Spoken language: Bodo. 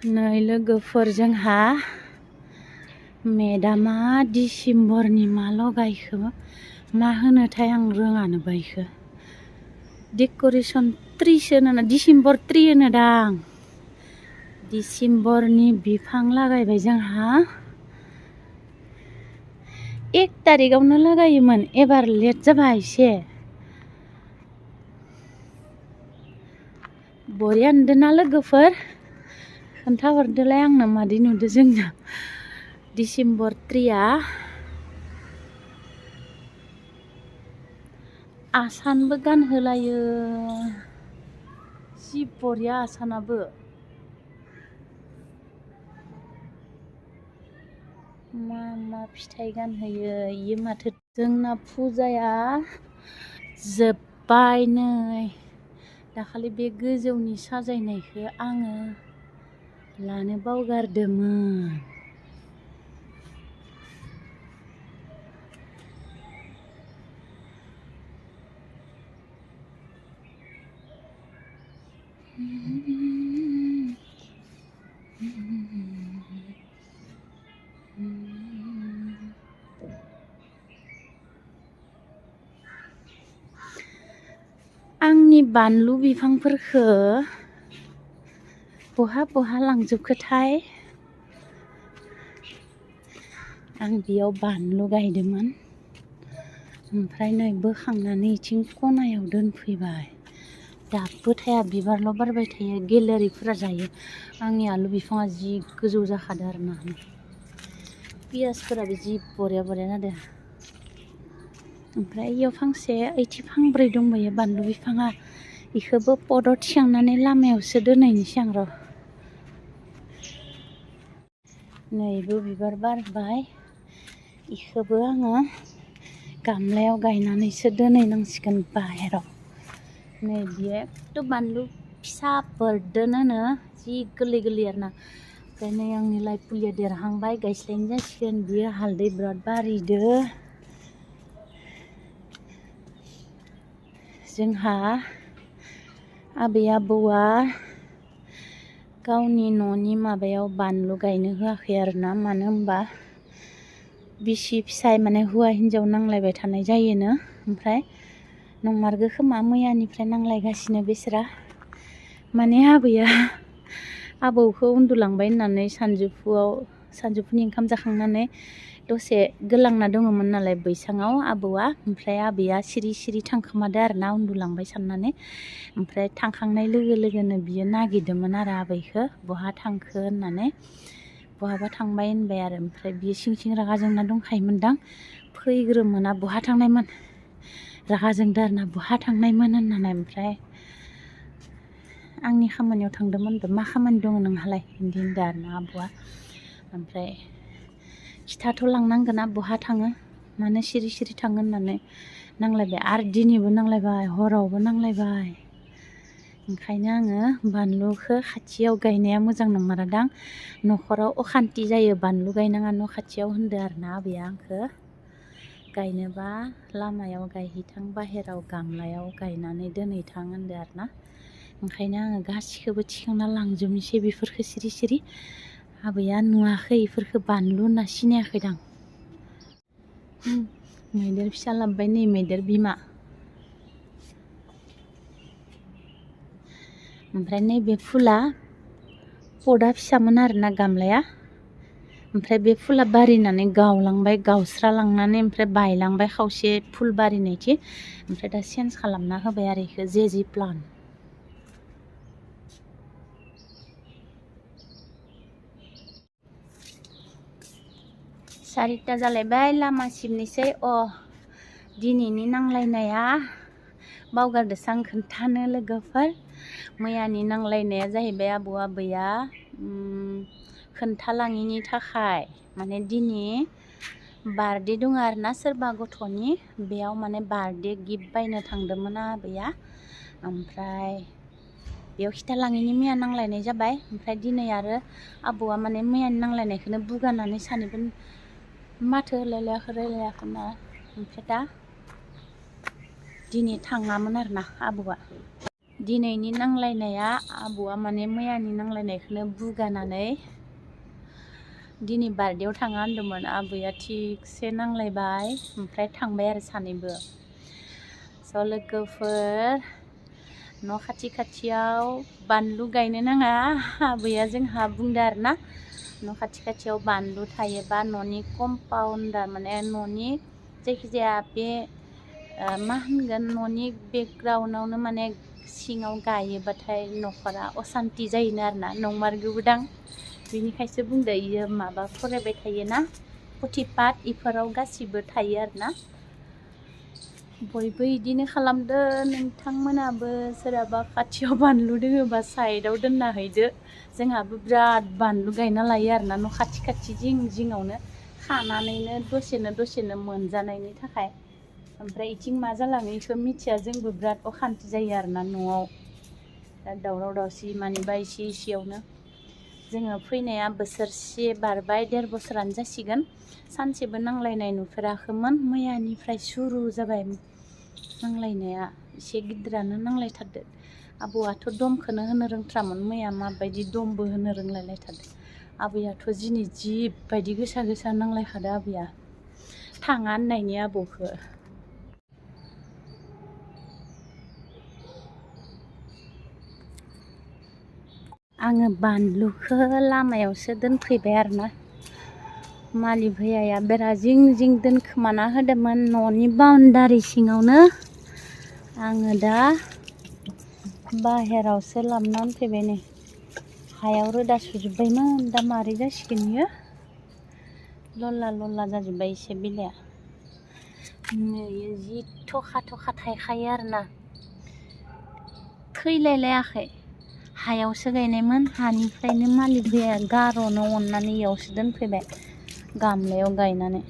नै लोगोफोर जोंहा मेदामा डिसेम्बरनि माल' गायखो मा होनोथाय आं रोङानो बायखो डेक'रेसन ट्रिस होनो डिसेम्बर ट्रि होनो दां डिसेम्बरनि बिफां लागायबाय जोंहा 1 तारिखआवनो लागायोमोन एबार लेट जाबाय एसे बरिया नुदोंना लोगोफोर खोन्थाहरदोलाय आंनो मादै नुदो जोंना डिसेम्बर ट्रिया आसानबो गानहोलायो जि बरिया आसानाबो मा फिथाइ गानहोयो इयो माथो जोंना फुजाया जोब्बाय नै दाखालि बे गोजौनि साजायनायखौ आङो लानो बावगारदोंमोन आंनि बानलु बिफांफोरखौ बहा लांजोबखोथाय आं बेयाव बानलु गायदोंमोन ओमफ्राय नै बोखांनानै इथिं खनायाव दोनफैबाय दाबो थाया बिबारल' बारबाय थायो गेलेरिफोरा जायो आंनि आलु बिफाङा जि गोजौ जाखादों आरोना पियासफोराबो जि बरिया जादों ओमफ्राय इयाव फांसे ओइथि फांब्रै दंबायो बानलु बिफाङा इखौबो पटआव थिखांनानै लामायावसो दोनहैनोसै आं र' नैबो बिबार बारबाय इखौबो आङो गामलायाव गायनानैसो दोनहैनांसिगोन बाहेराव नै बियो एकदम बानलु फिसा बोरदोनोनो जि गोरलै आरोना ओमफ्राय नै आंनि लाइ फुलिया देरहांबाय गायस्लायनो जासिगोन बियो हालदै बिराद बारिदो जोंहा आबै आबौआ गावनि न'नि माबायाव बानलु गायनो होआखै आरोना मानो होनबा बिसि फिसाय माने हौवा हिन्जाव नांलायबाय थानाय जायोनो ओमफ्राय नंमारगौ खोमा मैयानिफ्राय नांलायगासिनो बिसोरा माने आबैया आबौखौ उन्दुलांबाय होननानै सानजौफुनि ओंखाम जाखांनानै दसे गोलांना दङमोन नालाय बैसाङाव आबौआ ओमफ्राय आबैया सिरि थांखोमादो आरोना उन्दुलांबाय साननानै ओमफ्राय थांखांनाय लोगो लोगोनो बियो नागिरदोंमोन आरो आबैखौ बहा थांखो होननानै बहाबा थांबाय होनबाय आरो ओमफ्राय बियो सिं रागा जोंना दंखायोमोनदां फैग्रोमोना बहा थांनायमोन रागा जोंदो आरोना बहा थांनायमोन होननानै ओमफ्राय आंनि खामानियाव थांदोंमोन मा खामानि दङ नोंहालाय बिदि होनदों आरोना आबौआ ओमफ्राय खिथाथ' लांनांगोना बहा थाङो मानो सिरि थाङो होननानै नांलायबाय आरो दिनैबो नांलायबाय हरावबो नांलायबाय ओंखायनो आङो बानलुखौ खाथियाव गायनाया मोजां नंमारादां न'खराव अखान्थि जायो बानलु गायनाङा न' खाथियाव होनदों आरोना आबैया आंखौ गायनोबा लामायाव गायहैथां बाहेराव गामलायाव गायनानै दोनहैथां होनदों आरोना ओंखायनो आङो गासिखौबो थिखांना लांजोबनोसै बेफोरखौ सिरि आबैया नुवाखै बेफोरखौ बानलु होनना सिनायाखैदां मैदेर फिसा लाबोबाय नै मैदेर बिमा ओमफ्राय नैबे फुला पटआ फिसामोन आरोना गामलाया ओमफ्राय बे फुला बारिनानै गावलांबाय गावस्रालांनानै ओमफ्राय बायलांबाय खावसे फुल बारिनायथि ओमफ्राय दा चेन्ज खालामना होबाय आरो बेखौ जे प्लान सारिता जालायबाय लामा सिबनोसै दिनैनि नांलायनाया बावगारदोसो आं खोन्थानो लोगोफोर मैयानि नांलायनाया जाहैबाय आबौ आबैया खोन्थालाङिनि थाखाय माने दिनै बार्थडे दङ आरोना सोरबा गथ'नि बेयाव माने बार्थडे गिफ्ट बायनो थांदोंमोन आबैया ओमफ्राय बेयाव खिथालाङिनि मैया नांलायनाय जाबाय ओमफ्राय दिनै आरो आबौआ माने मैयानि नांलायनायखौनो बुगानानै सानैबो माथो रायलायाखैना ओमफ्राय दा दिनै थाङामोन आरोना आबौआ दिनैनि नांलायनाया आबौआ माने मैयानि नांलायनायखौनो बुगानानै दिनै बार्थडेआव थाङा होनदोंमोन। आबैया थिगसे नांलायबाय ओमफ्राय थांबाय आरो सानैबो। स' लोगोफोर न' खाथि खाथियाव बानलु गायनो नाङा आबैया जोंहा बुंदो आरो ना। न' खाथि खाथियाव बानलु थायोबा न'नि कम्पाउन्डार माने न'नि जायखिजाया बे मा होनगोन न'नि बेकग्राउन्डआवनो माने सिङाव गायोबाथाय न'खरा असान्ति जायोनो आरो ना। नंमारगौबोदां बिनिखायसो बुंदो इयो माबा फरायबाय थायोना पुथिपात इफोराव गासिबो थायो आरो ना। बयबो इदिनो खालामदो नोंथांमोनाबो सोरहाबा खाथियाव बानलु दोङोबा साइडआव दोनना हैदो। जोंहाबो बिराद बानलु गायना लायो आरो ना न' खाथि खाथि जिं जिङावनो खानानैनो दसेनो मोनजानायनि थाखाय। ओमफ्राय इथिं मा जालाङो इखौ मिथिया जोंबो बिराद अखान्थि जायो आरो ना न'आव दा दावराव दावसि मानिबा इसे इसेयावनो। जोङो फैनाया बोसोरसे बारबाय 1.5 बोसोरानो जासिगोन। सानसेबो नांलायनाय नुफेराखैमोन मैयानिफ्राय सुरु जाबाय नांलायनाया एसे गिदिरानो नांलायथारदो। आबौआथ' दमखौनो होनो रोंथ्रामोन मैया माबायदि दमबो होनो रोंलायलायथारदो। आबैयाथ' दिनै जिबायदि गोसा नांलायखादो आबैया थाङा होननायनि आबौखौ। आङो बानलुखौ लामायावसो दोनफैबाय आरो ना। मालि भैयाया बेरा जिं जिं दोनखोमाना होदोंमोन न'नि बाउन्डारि सिङावनो। आङो दा बाहेरावसो लाबोना दोनफैबाय नै। हायाव रोदा सुजोब्बायमोन दा मारै जासिगोन इयो लल्ला जाजोब्बाय एसे बिलाइआ। नै जि थखा थायखायो आरो ना थैलायलायाखै। हायावसो गायनायमोन हानिफ्रायनो मालिक भैया गार'नो अननानै इयावसो दोनफैबाय गामलायाव गायनानै।